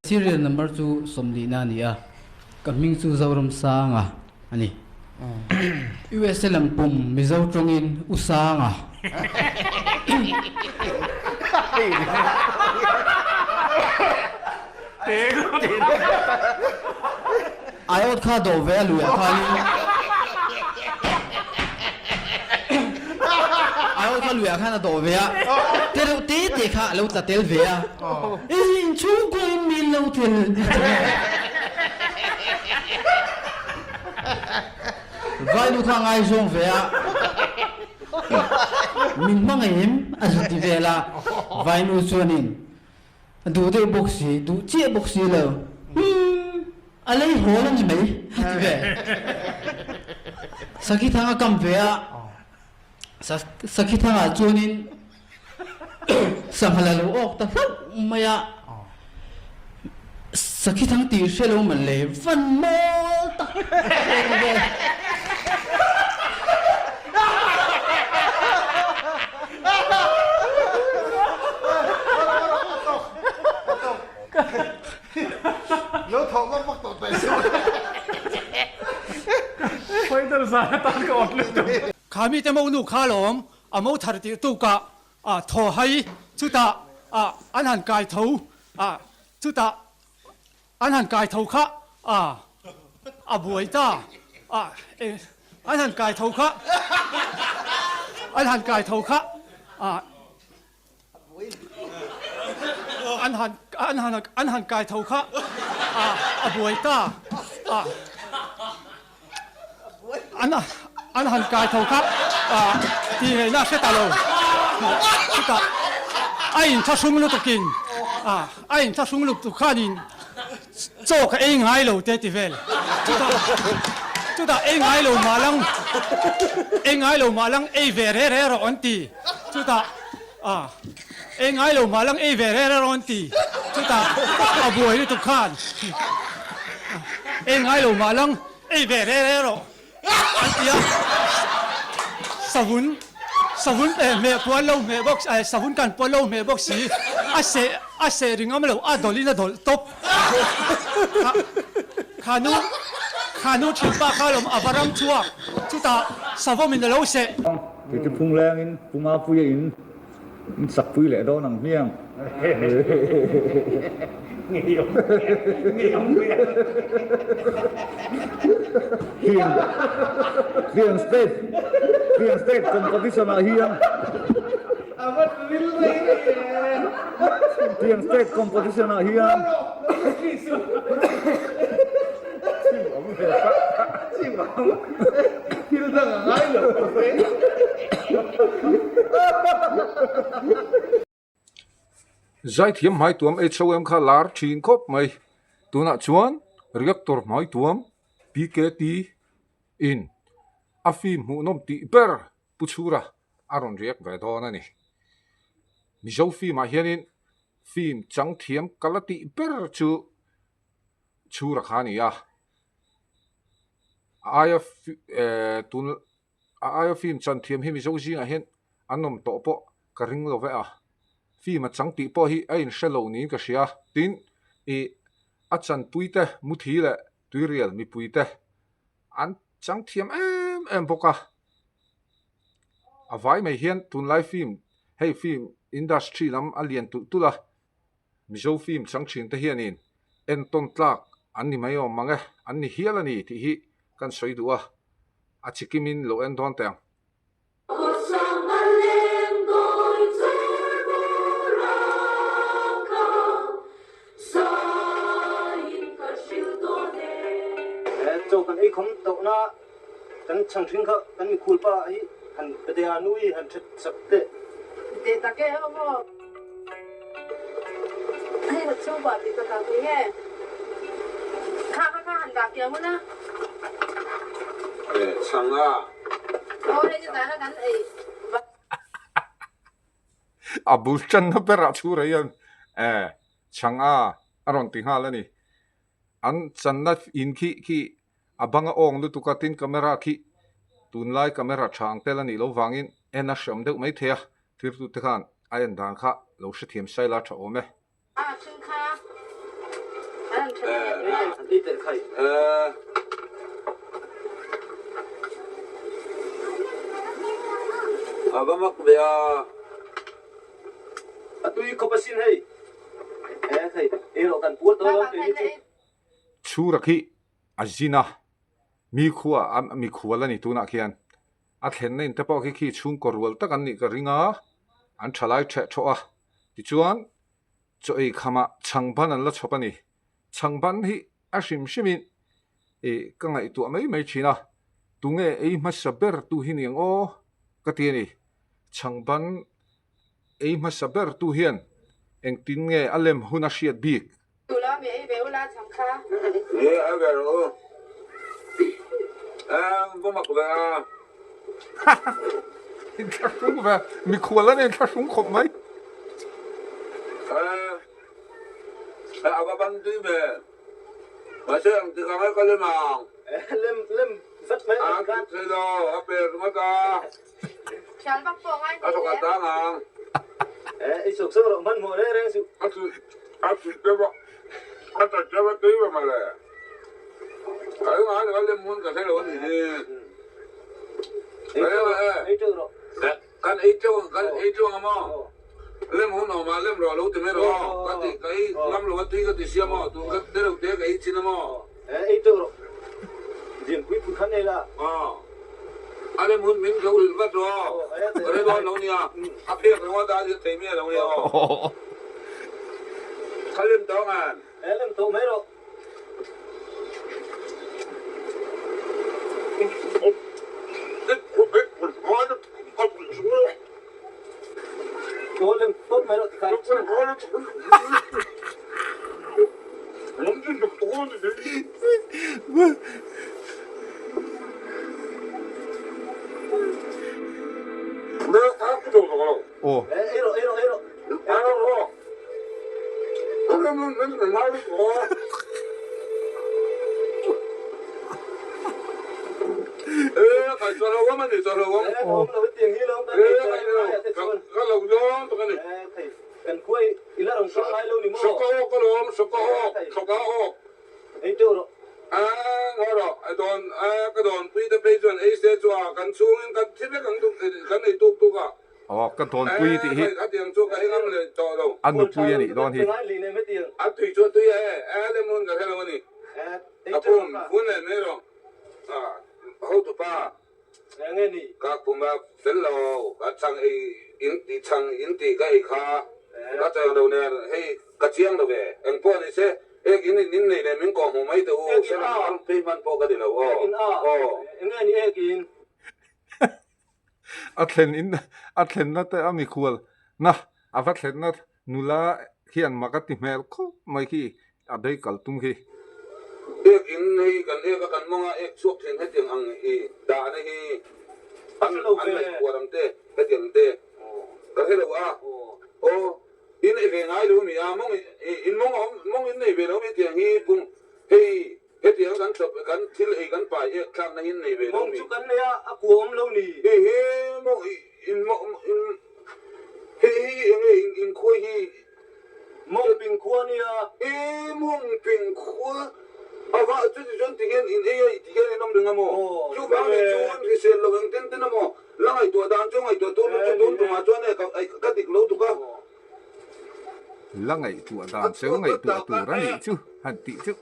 Serial number chu sawmlihna a ni a, ka hming chu Zoramsanga a ni. USA lam pum Mizo tawngin U Sanga. Aiawt kha dawh ve a luiah khanin Aiawt kha luiah khan a dawh ve a, te reuh te te kha a lo tla tel ve a, Ei inchhungkaw in min lo tel Vainu kha a ngaizawng ve a, min hmangaih em a zu ti vel a, Vainu chuanin A duh deuh bawk si, duh chiah bawk si lo. Humm, a lei hawl a ni mai, a ti ve. Sakhi thang a kam ve a, Sakhi thangah chuanin sangha la lo awk ta hlauh mai a. Sakhi thang tih hre lo man le, van mawl tak a ti ve. Kha mite mo nu kha lawm a mo thar tirh tukah a thaw hai chutah an han kai tho chutah An han kai tho kha a a buai ta a an han kai tho kha an han kai tho kha a an han an han an han kai tho kha a a buai ta a an an han kai tho kha a tih ngaihna a hre ta lo chutah a inthlahrung lutukin a a inthlahrung lutuk khanin chaw ka ei ngai lo te ti vel chutah chutah ei ngai lo mah lang ei ngai lo mah lang ei ve re re rawh an ti chutah a ei ngai lo mah lang ei ve re re rawh an ti chutah a buai lutuk khan ei ngai lo mah lang Ei ve re re rawh an ti a, savun savun eh hmeh puan lo hmeh bawk eh savun kan puan lo hmeh bawk si a seh a seh ringawm lo a dawlh in a dawlh tawp kha kha nu kha nu thin pa kha lawm a va ram chhuak chutah savawm in a lo seh. Titi phung leng in Puma puia in in sak pui leh dawn ang hmiang. Tiang state tiang state competition ah hian tiang state competition ah hian Zaithiam hmaituam HOM kha lar thin khawp mai. Tunah chuan reactor hmaituam PKT in a film hmuhnawm tih ber Pu Chhura a rawn react ve dawn a ni. Mizo film ah hianin film changthiam ka la tih ber chu Chhura kha a ni a. A aia tun a aia film chan thiam hi Mizo zingah hian an awm tawh pawh ka ring lo ve a, film a chang tih pawh hi a inhre lo niin ka hria. Tin, ih a chanpui te muthi leh tuirial mipui te an chang thiam em em bawk a. A vai mai hian tunlai film hei film industry lam a lian tulh tulh a. Mizo film chang thin te hianin entawn tlak an ni mai awm mang e, an ni hial a ni tih hi kan sawi duh a, a chikimin lo en dawn teh ang. Chaw kan ei khawm tawhna kan chhang hring kha kan mikhul pa hi han Patea nu hi han hret sak teh. Teh tak e ho maw. Hei ka chhungkua tih ka kal pui nge. Kha kha kha han dah kiang ula. E chhang a. Aw hei ni zana kan ei. A bul tanna berah chhura hian e chhang a a rawn ti nghal a ni. An channa in khi khi a bang a awng lutuk a tin camera khi tunlai camera tha ang tel a nih loh vangin en a hreawm deuh mai thei a. Thirtute khan a en dan kha lo hrethiam sai la tha awm e. A va mak ve a. A tui khawp asin hei. E thei ei rawh kan puar tawh lo kei ni chu. Chhura khi a zin a, mi khua a mikhual a ni tunah khian. A thlenna in te pawh khi khi chhungkaw rual tak an nih ka ring a, an thalai theh thawh a. Tichuan, chaw ei khamah chhangban an la chhawp a ni. Chhangban hi a hrim hrimin ih ka ngaihtuah mai mai thin a, tunge ei hmasa ber tu hi ni ang aw ka ti a ni. Chhangban ei hmasa ber tu hian engtin nge a lem hun a hriat bik? Tula mi ei ve ula chhang kha. Ni a ve rawh u. Eng va mak ve a. Inthlahrung ve, mikhual an inthlahrung khawp mai. E, a va ban tui ve. Mahse ang tik ang e ka lem ang. Lem lem vat mai ang khan. A thei lo, a per ringawt a. Thial vak pawh ngai A thawk a tang ang. E, i suk suk rawh hmanhmawh reng reng suh. A chih a chih deuh a, a chat deuh a tui ve mawle. Ka engah a lem hun ka hre lo a nih hi. Ei teuh rawh, ei teuh rawh. Kan ei teuh ang, kan ei teuh ang a maw? Lem hun awm a, lem rawh lo ti mai rawh. Ka ti, ka ei ngam lo a tui ka ti sia maw? Tun ka te lo te ka ei chin a maw? Ei teuh rawh. Lian pui pui khan ei la. A lem hun min lo hrilh vat rawh. Ka hre dawn lo nia. A phek ringawt a, a zir thei miah lo nia aw. Ka lem tawh ang an. Lem tawh mai rawh. Aw ka dawnpui tih hi a nupui a nih dawn hi. A thlen in a thlenna te a mikhual na a va thlenna nula hian mak a ti hmel khawp mai khi a bei kal tum khi. Ek in hei kan ek a kan mawng a ek chhuak thin hetiang ang i dahna hi an an ngaihkuar ang te hetiang te ka hre lo a aw in ei ve ngai lo mi a mawng in mawng a awm mawng in nei ve lo mi hetiang hi pum hei Hetiang kan chawp kan thil ei kan pai ek tlakna hi nei ve lo mi. Mawng chu kan nei a, a kua awm lo ni. Hei he mawng in mawng in hei hi enge in in khua hi. Mawng ping khua nia. E mawng ping khua a va chu ti chuan ti hian in ei a ti hian in awm reng a maw. Chu vang leh chuan hrisel lo eng ten ten a maw. La ngaihtuah dan chu ngaihtuah tur chu tun tumah chuan e ka dik lo tuk a. La ngaihtuah dan cheu ngaihtuah tur a nih chu han tih chu.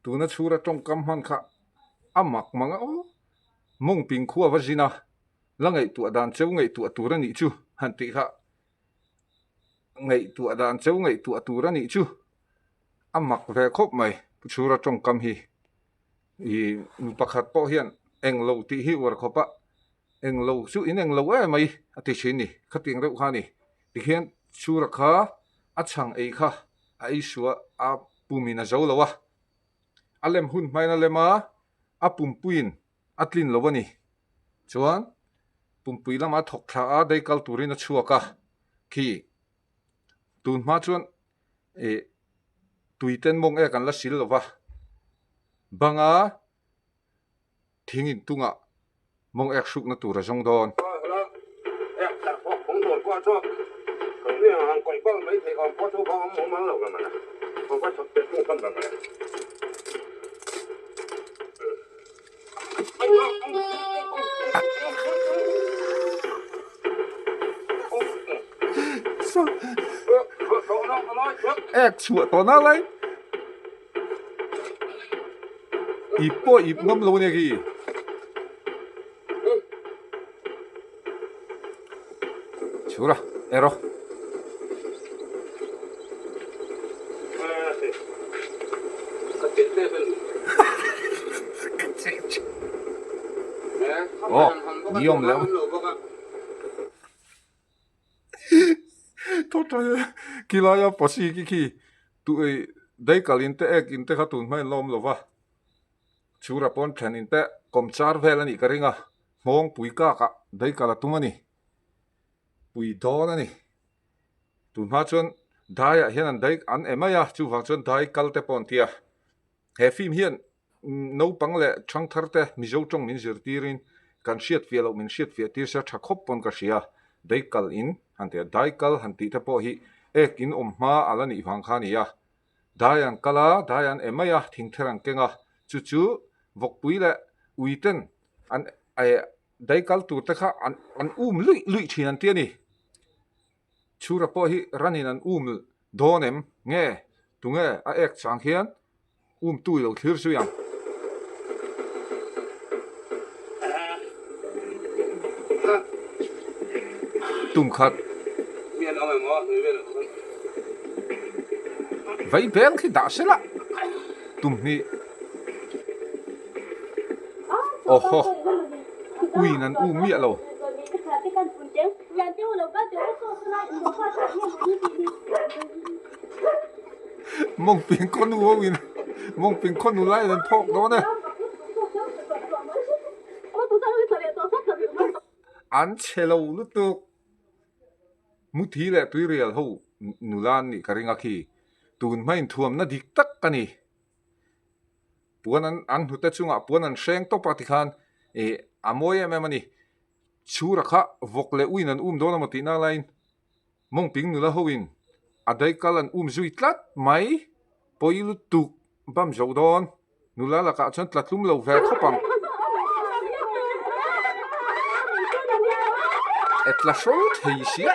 Tuna chhura tawngkam hman kha a mak mang a aw. Mawngping khua va zin a, la ngaihtuah dan cheu ngaihtuah tur a nih chu han tih kha. Ngaihtuah dan cheu ngaihtuah tur a nih chu. A mak ve khawp mai Pu Chhura tawngkam hi. Ih nu pakhat pawh hian englo tih hi uar khawp a, englo chu in englo em mai a ti thin ni, khatiang deuh kha a ni. Tikhian Chhura kha a chhang ei kha a ei suah a pumin a zo lo a, a lem hun hmain a lem a, a pumpuiin a tlin lo a ni. Chuan pumpui lamah a thawk thla a, dei kal turin a chhuak a, khi tun hma chuan ih. Tuiten mawng ek an la sil lo va, banga thing intungah mawng ek hrukna tur a zawng dawn. Ek chhuah tawh na lai ip pawh ip ngam lo ania khi. Chhura erawh. Aw ni awm leh Khilaia pasi khi khi daikal in te ek in te kha tun hma in la awm lo va. Chhura pawn thlen in te kawmchar vel a nih ka ring a, nghawngpui kakah daikal a tum a ni. Pui dawn a ni. Tun hma chuan daiah hian an dai an e mai a, chuvang chuan dai kal te pawh an ti a. He film hian naupang leh thangthar te Mizo tawng min zirtirin kan hriatfiah loh min hriatfiah tir se tha khawp pawn ka hria. Dai kal in han ti a, dai kal han tih te pawh hi ek in awm hma a la nih vang kha a ni a. Dai an kal a, dai an e mai a, thingther an keng a, chu chu vawkpui leh ui ten an dai kal tur te kha an an um luih luih thin an ti a ni. Chhura pawh hi ranin an um dawn em? Nge, tunge a ek chang hian um tu i lo thlir zui ang? Tum khat. Vai bel khi dah sela tum hnih. Awhaw uiin an um miah lo. Mawngping khaw nu ho in mawngping khaw nu laiin an phawk dawn e. An chhe lo lutuk. Muthi leh tuirial ho nula an nih ka ring a khi. Tun hmain thuamna dik tak a ni. Puan an an hnute chungah puan an hreng tawp a tikhan ih a mawi em em a ni. Chhura kha vawk leh uiin an um dawn a maw tihna laiin Mawngping nula hoin a daikal an um zui tlat mai. Pawi lutuk bam zo dawn. Nula lakah chuan tla tlum lo ve khawp ang. E tla hrawl thei sia.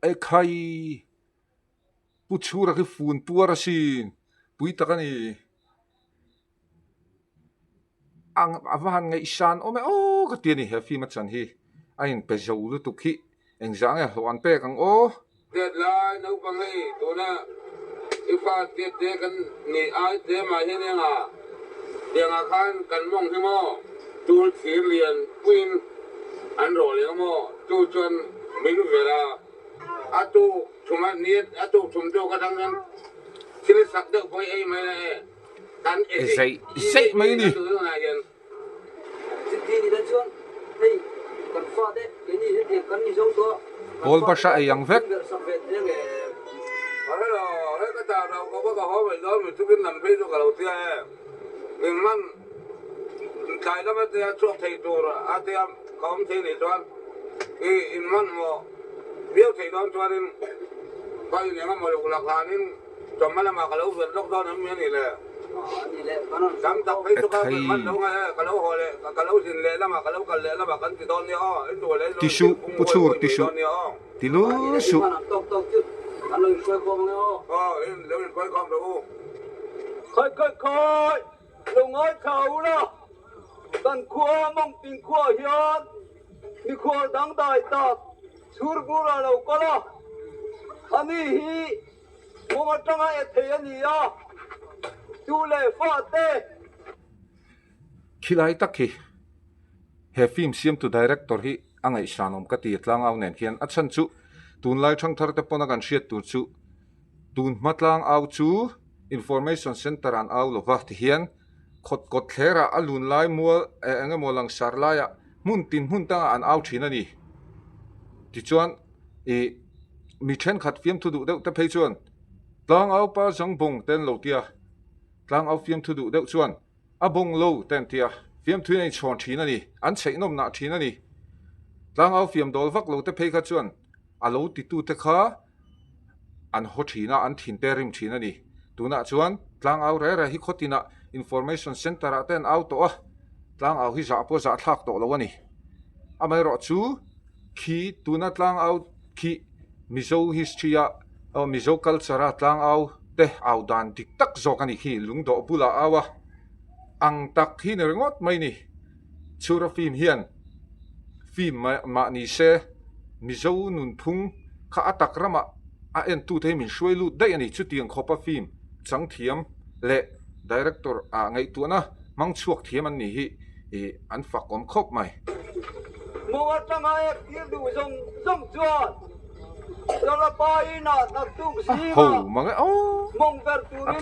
Ekhai Pu Chhura khi fun puar asin pui tak a ni. A va han ngaihsan awm e aw ka ti a ni he film a chan hi a inpe zo lutuk hi engzah nge hlawh an pek ang aw. Tiat lai naupang hei tuna i fa tiat te kan nih ai tle mah hian enga tiangah khan kan mawng hi maw tul thir lian puiin an rawh leh ang maw chu chuan min velh a a tuk thum a ni a tuk thum chu ka dang hian thil sak deuh pawh i ei mai la e kan e zeih zeih mai a ni. Pawl bahra ei ang vek. Ti suh pu chhur ti suh ti lul suh. Kawng atanga e thei a ni a, tu leh fate. Khilai tak hi he film siamtu director hi a ngaihsan awm ka ti a tlangau nen khian a chhan chu tunlai thangthar te pawn a kan hriat tur chu tun hma tlangau chu Information Centre an au lova tihian khawt kawt thlerah a lun lai mual eh eng emaw langsar laiah hmun tin hmun tangah an au thin a ni. Tichuan ih mi thenkhat fiamthu duh deuh te phei chuan tlangau pa zang bawng te an lo tia, tlangau fiamthu duh deuh chuan a bawng lo te an tia, fiamthu in a inchhawn thin a ni, an chheih nawm nah thin a ni. Tlangau fiam dawl vak lo te phei kha chuan a lo titute kha an haw thin a, an thin te rim thin a ni. Tunah chuan tlangau reh reh hi khaw tinah Information Centre ah te an au tawh a, tlangau hi zah pawh zah thlak tawh lo a ni. Amaherawh chu khi tuna tlangau khi Mizo history a aw Mizo culture a tlangau te au dan dik tak zawk a ni khi lungdawh bulah au a ang tak hi ni ringawt mai ni. Chhura film hian film mah ni se Mizo nunphung kha a tak ramah a entute hi min hruai lut daih a ni. Chutiang khawpa film chang thiam leh director ah ngaihtuahna hmang chhuak thiam an nih hi ih an fak awm khawp mai. Mawng atanga ek tir duh zawng zawng chuan Jalapa inah naktuk zingah mawng ber turin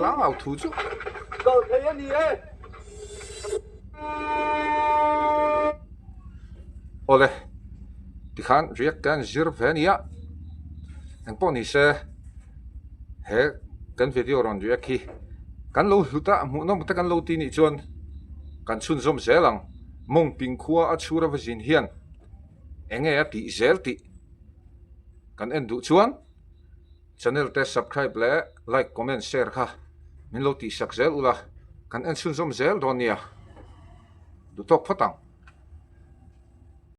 kal thei a ni e. Awle, tikhan riak kan zir ve a nia, engpawh ni se he kan video rawn riak hi kan lo hlut a, hmuhnawm te kan lo ti nih chuan kan chhunzawm zel ang, mawngping khua a chhur ava zin hian eng nge a tih zel tih kan en duh chuan channel te subscribe leh like comment share kha min lo tihsak zel ula kan en chhunzawm zel dawn nia, duhtawk phawt ang.